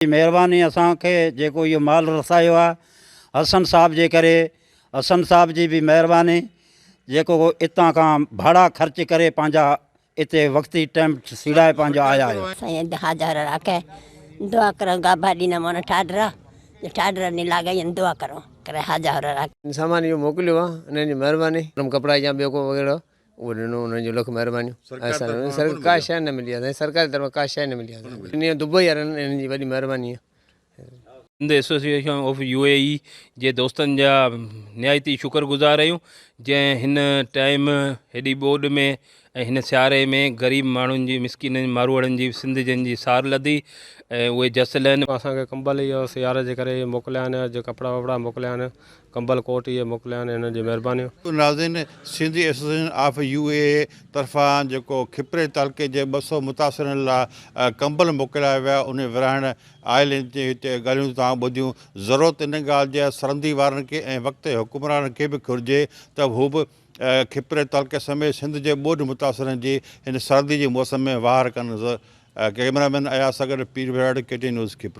جي مهرباني اسان کي جيڪو اهو مال رسايو آهي حسن صاحب جي ڪري حسن صاحب جي به مهرباني جيڪو اتان کان ڀاڙا خرچ ڪري پنهنجا اتي وقتي ٽيمپ سيڙائي پنهنجا آيا آهيو. سائين هزار راکي دعا کرو گابا ڏينا مون ٺاڍرا ٺاڍرا ني لاگي دعا کرو کري هزار راکي. سامان اهو موڪليو آ انهن جي مهرباني. گرم ڪپڙا يا ٻيو ڪو وغيره اهو ڏنو انهن جون لک مهربانيون ۽ سر ڪا شيء نه ملي آهي سرڪاري طرفان ڪا شيء نه ملي آهي انهيء دبئي وارن انهن جي وڏي مهرباني آهي. Sindh association of U A E جي دوستن جا نهايت ئي شڪر گذار آهيون جنهن هن ٽائيم هيڏي ٻوڏ ۾ ۽ هن سياري ۾ غريب ماڻهن جي مسڪينن ماروئڙن جي سنڌ جن جي سار لڌي ۽ اهي جس لهن. اسان کي ڪمبل اهو سياري جي ڪري موڪليا آهن جو ڪپڙا وپڙا موڪليا آهن ڪمبل ڪوٽ اهي موڪليا آهن هنن جي مهربانيون. ناظرين Sindhi association of U A E طرفان جيڪو کپري تعلقي جي 200 متاثرن لا ڪمبل موڪليا ويا انهي ورهائڻ آيل هتي ڳالهيون توهان ٻڌيون ضرورت ان ڳالهه جي آهي سرندي وارن کي ۽ وقت جي حڪمرانن کي به گهرجي ته هو به کپري تعلقي سميت سنڌ جي ٻوڏ متاثرن جي هن سردي جي موسم ۾ واهر ڪن ڪئميرا مين اياز سان گڏ Pir Bhirari K T news Khipro.